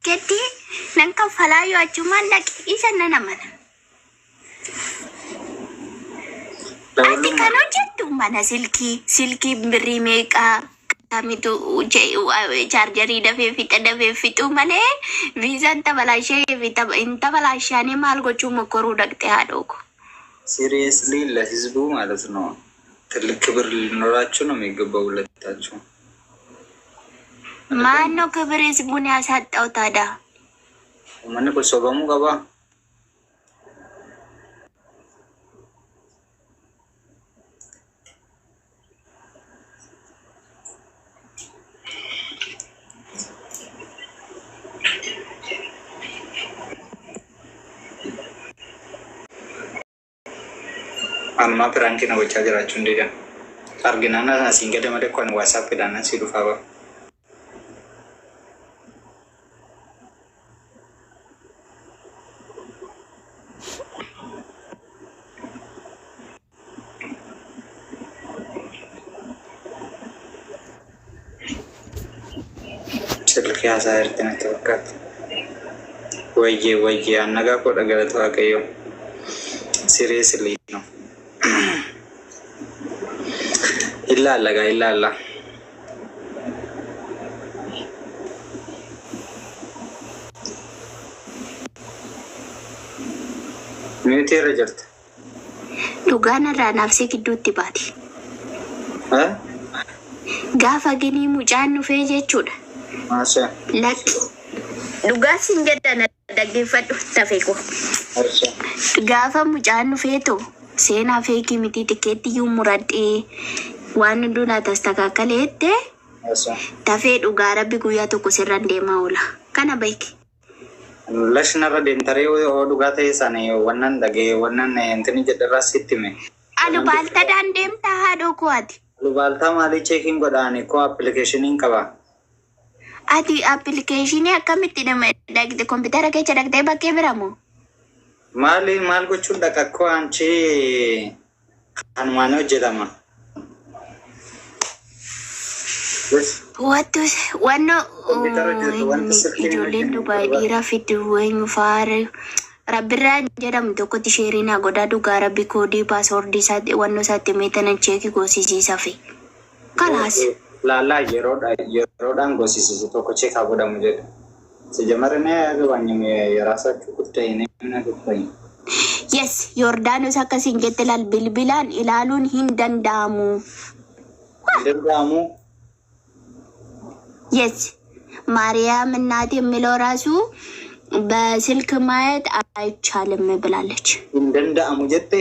Tikkeettii nan kaffalaa yoo achumaan dhaqe isa nan amana. Ati kan hojjettu mana silkii silkii birrii meeqaa kamitu chaarjarii dafee fixa dafee fixuu malee viizaan tabalaashee fi hin tabalaashaanii maal gochuu mokkoruu dhaqxe haadhoo koo. ሲሪየስሊ ለህዝቡ ማለት ነው ትልቅ ክብር ሊኖራችሁ ነው የሚገባው ሁለታችሁ። ማነው ክብር ህዝቡን ያሳጣው ታዲያ? Uummanni kun sobamuu qabaa? Anumaa piraankii na gochaa jiraachuu hin didan. Arginaan asiin gada malee kan waasaappiidhaan asii dhufaa ba'a. Silkii haasaa jirti natti fakkaata. Wayyee wayyee annagaa koo galata Waaqayyoo. Seriously ነው. Ilaalla gaa ilaalla. Mute irra jirti. Dhugaan irraa nafsee gidduutti baati. Eh? Gaafa ginii mucaan dhufee jechuudha. Maashaa. Lakki dhugaa sin jedha na dhaggeeffadhu tafee koo. Maashaa. Gaafa mucaan dhufeetu seenaa feekii miti tikeetti iyyuu muradhee waan hunduu naa tastakaakkaleette Maashaa. tafee dhugaa rabbi guyyaa tokko sirran deemaa oola. Kana beeki. Lashinarra deemtaree yoo dhugaa ta'e sana wannan dhagee wannan intini jedharraa sitti hime. Alubaaltadhaan deemtaa haadhoo koo ati. Alubaaltaa maalii cheekiin godhaani koo appilikeeshiniin qaba. Ati appilikeeshinii akkamitti nama dhaqxe kompiitara keessa dhaqxee bakkee biramoo? Maali maal gochuun dhaqa koo anchi kanumaan hojjetama. Wattu wanno Kompiitara hojjetu wanti silkiin ijoolleen hojjetu Dubaay dhiira fiddu eenyu faara rabbirraan jedhamu tokkotti sheerinaa godhaa dhugaa rabbi koodii paaswoordii isaatti wannoo isaatti meetanan cheekii goosisiisa fi kalaas. Laalaa yeroodha yeroodhaan goosisisu tokko cheekaa godhamu jedhu. ሲጀመር እኔ አያገባኝም የራሳችሁ ጉዳይ። እኔ ምን አገባኝ? Yes, Yordaanos akkasiin jette laal bilbilaan ilaaluun hin danda'amu. Danda'amu. Yes, ማርያም እናት የሚለው ራሱ በስልክ ማየት አይቻልም ብላለች። Danda'amu jette.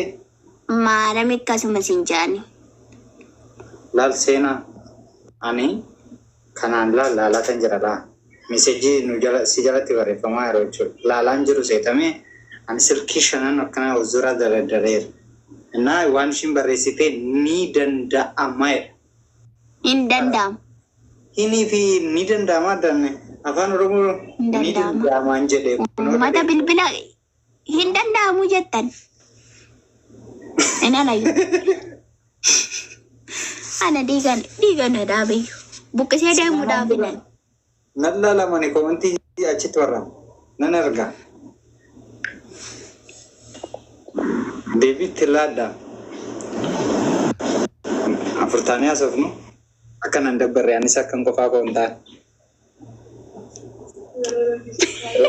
ማርያም akkasuma siin jedhani. Laal seenaa ani kanaan laal laalaa kan jira laa miseejii nu jala si jalatti barreeffamaa yeroo jechuudha laalaan jiru seetamee ani silkii shanan akkana zuraa daradareera እና waan ishiin barreessite ni danda'ama jedha. Hin danda'amu. Hinii fi ni danda'ama addanne afaan Oromoo Hin ni danda'ama. danda'amaan jedhe Uummata bilbila hin danda'amu jettan. Hin alayyu. Ana dhiigan dhiigan dhaabeeyyu. Buqqisee deemuu dhaabinan. Nan laalamani komantii achitti warra nan arga. Deebiitti laadda. Afurtaanii haasofnu akka nan dabbarre anis akkan qofaa koo hin taane.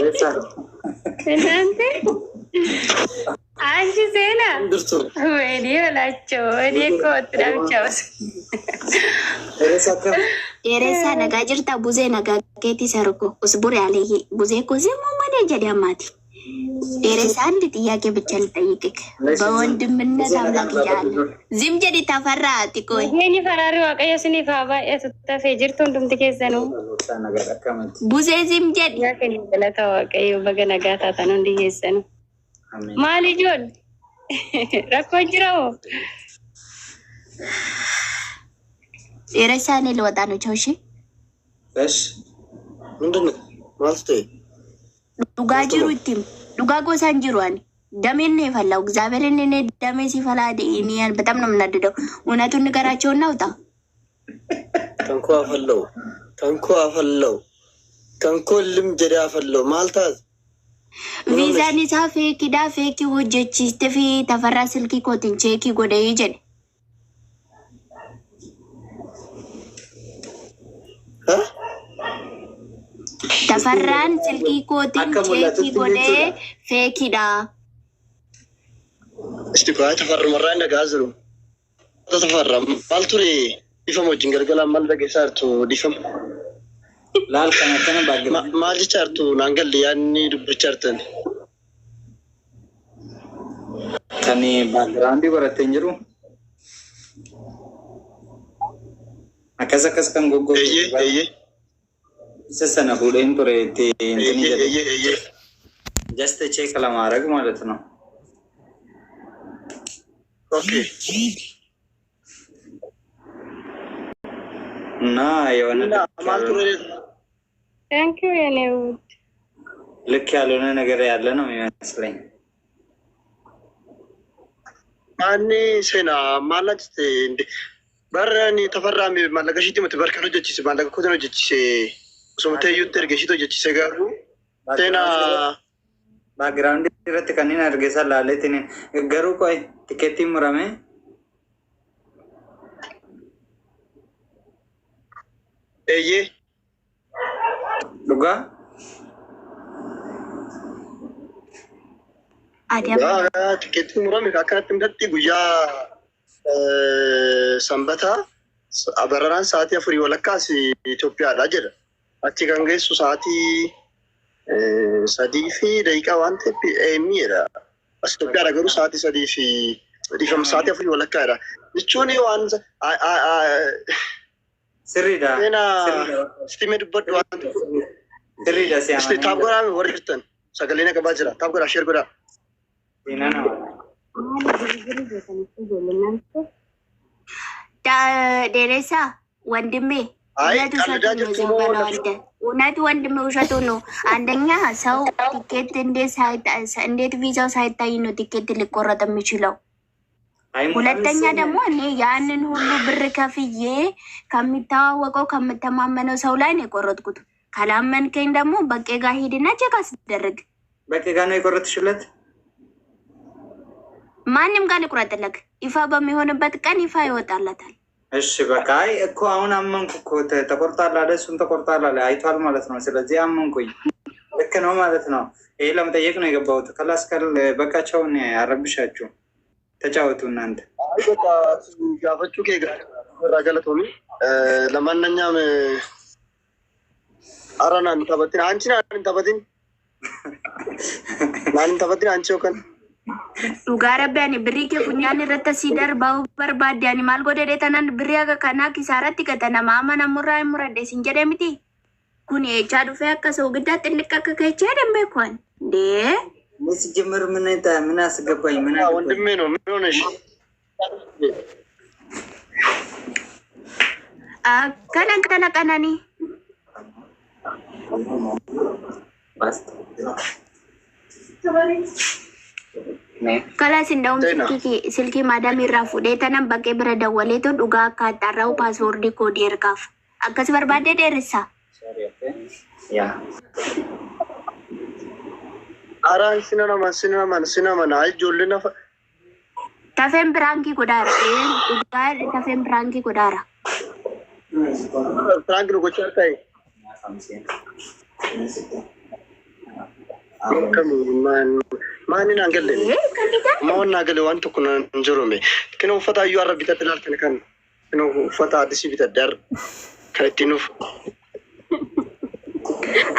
Reessa እናንተ አንቺ ዜና dursu. ወይኔ በላቸው። እኔ እኮ እንትና ብቻ Reessa akka Dheeressaa nagaa jirta buzee nagaa keetii sarko usbure alayhi buzee ko ዝም malee jedhe ammaati. Dheeressaa አንድ ጥያቄ ብቻ ልጠይቅክ በወንድምነት አምላክ እያለ ዝም jedhi tafarraa ati ቆይ Nageenyi faraarri waaqayyo isiniif haa baay'atu tafee jirtu hundumti keessanuu. nagaa akkamati. buzee ዝም jedhi Nagaa keenya galata waaqayyo baga nagaa taatan hundi keessanuu. Amiin. Maal ijoon rakkoon jira moo? dheeressaa እኔ ልወጣ ነው ቻው እሺ Esh. ምንድን ነው ማለት ነው? dhugaa jiru itti himi. dhugaa gosaan jiru ani ደሜን ነው የፈላው። እግዚአብሔርን እኔ ደሜ ሲፈላ እኔ በጣም ነው የምናደደው። እውነቱን ንገራቸውና ውጣ። ተንኮ አፈለው፣ ተንኮ አፈለው። Kan koo lim jedhee afalloo maal taate? ምን ሆነሽ? Viizaan isaa feekidhaa, feekii hojjechiiste fi Tafarraa silkii kootiin cheekii godhee jedhe. Ha? Tafarraan silkii kootiin Akka cheekii mul'atutti godhee jechuudha. feekidha. Isti qo'aa Tafarrumarraa inni dhagaa jiru. Tafarra maal ture dhiifama wajjin galgalaan maal dhageessaa jirtu dhiifama? Laal kan akkana background Maal jechaa jirtu naan galle yaadni dubbachaa jirtan. Kan background godhattee hin jiru. Akkas akkas kan goggootu. Eeyyee eeyyee Isa sana fuudheen ture itti intini eeyyee jedhe. Eeyyee eeyyee. Just check ለማድረግ ማለት ነው። Okay. እና የሆነ እና maal ture? Thank you የኔ ውድ። ልክ ያልሆነ ነገር ያለ ነው የሚመስለኝ። Maanni seenaa maal jette barra ni Tafarraa maallaqa ishiitti miti bar kan hojjechiise maallaqa kootiin hojjechiise osoo ta'eyyuutti erga ishiitti hojjechiise garuu seenaa. Background irratti kanneen arge san laaleetiin garuu qo'e tikeettiin murame. Eeyyee. Dhugaa. Adama. Tikeettiin murame akkanatti himtatti guyyaa sanbataa bararaan sa'aatii 4:15 Itoophiyaadha jedha. Achi kan geessu sa'aatii 3 fi daqiiqaa waan ta'eef AM jedha. As Itoophiyaadha garuu sa'aatii sadii fi dhiifama sa'aatii 4:30dha. Jechuun waan Sirriidha. seenaa Sirriidha. istimee dubbadhu waan tokko. Sirriidha si Isti amanee tap jira. Godhaa warri jirtan sagalee na qabaa jira. Tap godhaa, share godhaa. Seenaa nama. Maal girgirii jeetanitti ijoolleen ደሬሳ ወንድሜ አይ እውነት ቀልዳ ውሸቱን ነው። jirtu ዝም moo በለው አንተ። እውነት ወንድሜ ውሸቱን ነው። አንደኛ ሰው ቲኬት እንዴት እንዴት ቪዛው ሳይታይ ነው ቲኬት ሊቆረጥ የሚችለው? አይሞላም። ሁለተኛ ደግሞ እኔ ያንን ሁሉ ብር ከፍዬ ከሚተዋወቀው ከምተማመነው ሰው ላይ ነው የቆረጥኩት። ካላመንከኝ ደግሞ በቄ ጋር ሂድና check አስደርግ። በቂ ጋር ነው የቆረጥሽለት? ማንም ጋር ልቁረጥልክ። ይፋ በሚሆንበት ቀን ይፋ ይወጣለታል። እሺ በቃ አይ እኮ አሁን አመንኩ እኮ ተቆርጧል አለ፣ እሱም ተቆርጧል አለ፣ አይቷል ማለት ነው። ስለዚህ አመንኩኝ፣ ልክ ነው ማለት ነው። ይሄ ለመጠየቅ ነው የገባሁት። ከላስ ከል በቃቸውን አረብሻችሁ ተጫወቱ እናንተ። አይ በቃ gaafachuu kee irraa galatoomi. ለማንኛውም ኧረ naan hin taphatin አንቺ naan hin taphatin naan hin taphatin አንቺ yookaan Dhugaa rabbi ani birrii kee funyaan irratti asii darbaa barbaadde ani maal godhee tanan birrii akka kanaa kisaaratti gata nama amanamurraa hin muradhe sin jedhe miti. Kun eechaa dhufee akka soogiddaa xinniqa akka keechaa dambeekuwan. Dee እኔ ሲጀመር ምን ምን አስገባኝ? ምን አገባኝ? ወንድሜ ነው። ምን ሆነሽ? Akkana kana qananii. Kalaas inda'uun Seenaa. Silkii maadamii irraa fuudhee tanan baqee bira dawwaleetu dhugaa akka axxarra'u paaswoordii koodii ergaaf. Akkas barbaadee dheeressaa. Yeah. ኧረ sinaman sinaman sinaman አይ ijoollee nafa Tafeen biraankii godhaara. Ee, dhugaa tafeen biraankii godhaara. Prank nu gochaa ta'e akkami maani naan galle? Ee, kan bitaa. Ma waan galle waan tokko naan hin jirume kina uffata iyyuu har'a bitadhe laal kana kan kina uffata addisii bitadhe har'a kan ittiin uff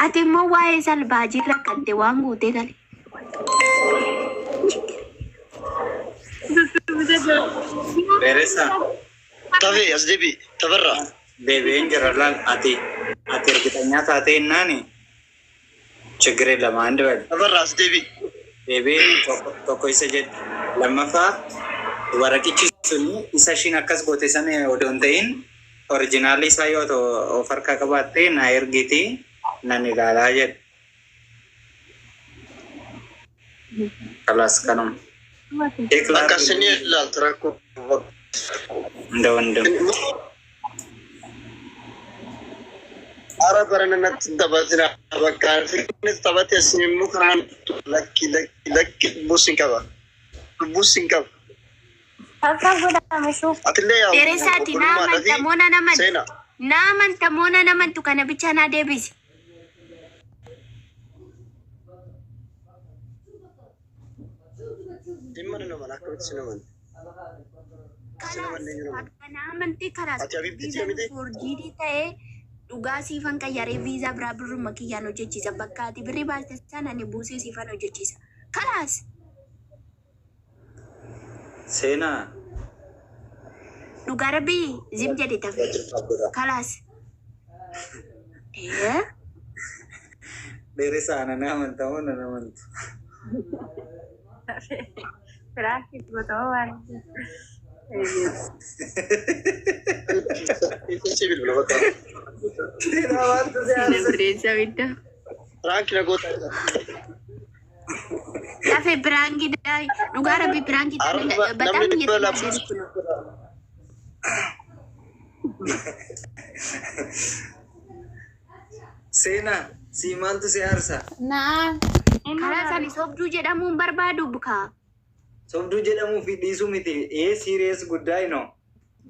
Ati immoo waa'ee salbaajii rakkatte waan guutee gale. Dheeressa. Tafee as deebi tafarra. Deebi'een jira laal ati እርግጠኛ taatee innaani ችግር የለም አንድ በል Tafarra as deebi. Deebi'ee tokko tokko isa jedhe lammaffaa waraqichi sun isa ishiin akkas goote sana odoo hin ta'in originaalli isaa yoo ta'u of harkaa qabaatte naa ergiti nan ilaalaa jedhe. Kalaas kanuma. Akkasinii ilaaltu rakkoo. እንደ ወንድም Ara barana natti hin taphatina. Bakka fiqnis taphate isin immoo karaan lakki lakki lakki lubbuus hin qaba. Lubbuus hin qaba. Tap godhame shuuf. Atillee yaa Dheeressaati naa obbolummaadhaa amanta fi moo nan amantu? seenaa. Naa amanta moo nan amantu kana bicha naa deebisi. Dhimma nan amana akkamitti sin amana? Sin Kalaas amanne hin amana. kana amantii kalaas Ati abiibtitti viizaan miti? foorjiidii ta'ee dhugaa siifan qayyaree viizaa biraa birruma kiyyaan hojjechiisa. Bakka ati birrii baaste sana ani buusee siifan hojjechiisa. Kalaas Seenaa dhugaa rabbii zim jedhe tafe. Kalaas. Ee? dheeressaa ana na amantaa moo nan amantu? Prank gootama waan. Si bilbila bakka. Seenaa maaltu si aarsa? Namreessa bidda. Prank na goota. Tafe prank dha. Dhugaa rabbii prank Arba በጣም namni 200. እየተናደድኩ ነው። Seenaa si maaltu si aarsa? Na'am. Karaa sani sobduu jedhamuun barbaadu bukaa. Sobduu jedhamuu fi dhiisuu miti. ይሄ serious ጉዳይ ነው።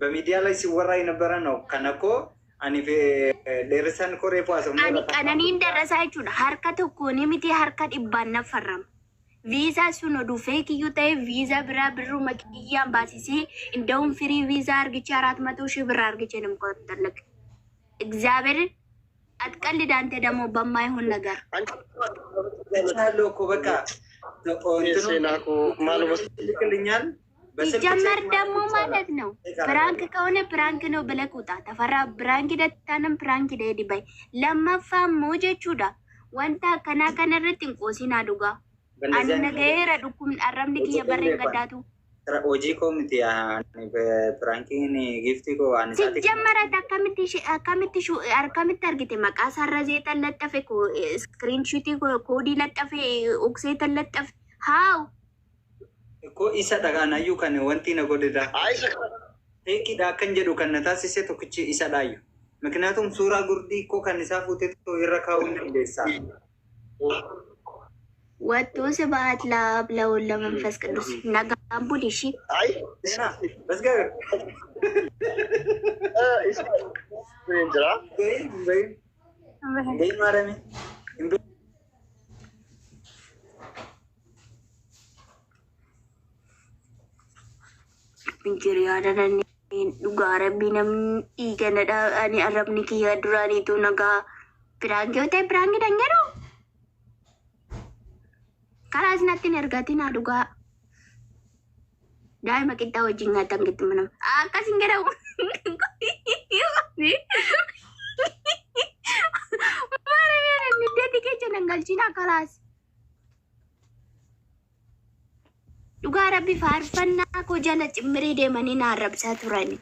በሚዲያ ላይ ሲወራ የነበረ ነው። ከነኮ አኒ ደርሰን ኮሬ Ani qananiin darasaa jechuudha. Harka tokkoon miti harka dhibbaan naffarrama. Viizaa sun oduu feekiyyuu ta'e viizaa biraa birruma kiyyaan baasisee እንደውም ፍሪ ቪዛ አርግቼ 400,000 ብር አርግቼ ነው የምቆርጥልህ። እግዚአብሔርን አትቀልድ አንተ ደግሞ በማይሆን ነገር። ያለው እኮ በቃ እንትኑ Seenaa koo maaluma ይልክልኛል። በስልክ ሲጀመር check ደግሞ ማድረግ ማለት ነው ይቻላል። prank ከሆነ prank ነው ብለህ ውጣ። ተፈራ prank ደታንም prank ደዲባይ ለመፋሞ jechuudha wanta akkanaa kanarratti hin qoosinaa dhugaa. በእንደዚህ Ani አይነት nagayeera dhukkubni arrabni kiyya barreen gaddaatu. hojii koo miti ani prankiin giiftii koo ani isaati ሲጀመር akkamitti akkamitti akkamitti argite maqaa sarara laxafe screenshot koodii laxafe uksee laxafe haaw እኮ isa dhagaanayyuu kan wanti na godhedha. Aayisa Fake dha akkan jedhu kan na taasise tokkichi isa dhaayyu. ምክንያቱም suuraa gurdii koo kan isaa fuutee irra kaa'uu hin dandeessaa. ወጥቶ ስብሐት ለአብ ለወልድ ለመንፈስ ቅዱስ nagaan buli ishii Ayi. Seenaa basgaa Isa jira. hin bahin hin bahin maarame hin bahin. Injiru yaadadani dhugaa rabbii namni dhiiganadha ani arrabni kiyya duraaniitu nagaa prank yoo ta'e prank dhan jedhu karaa isinatti hin ergatinaa dhugaa daa'ima qixxaa wajjin nyaatan gitti manama akkas hin jedhamu. Maara niddeetti keessa nan galchina kalaas. Dhugaa rabbi faarfannaa koo jala cimmirii deemanii na arrabsaa turani.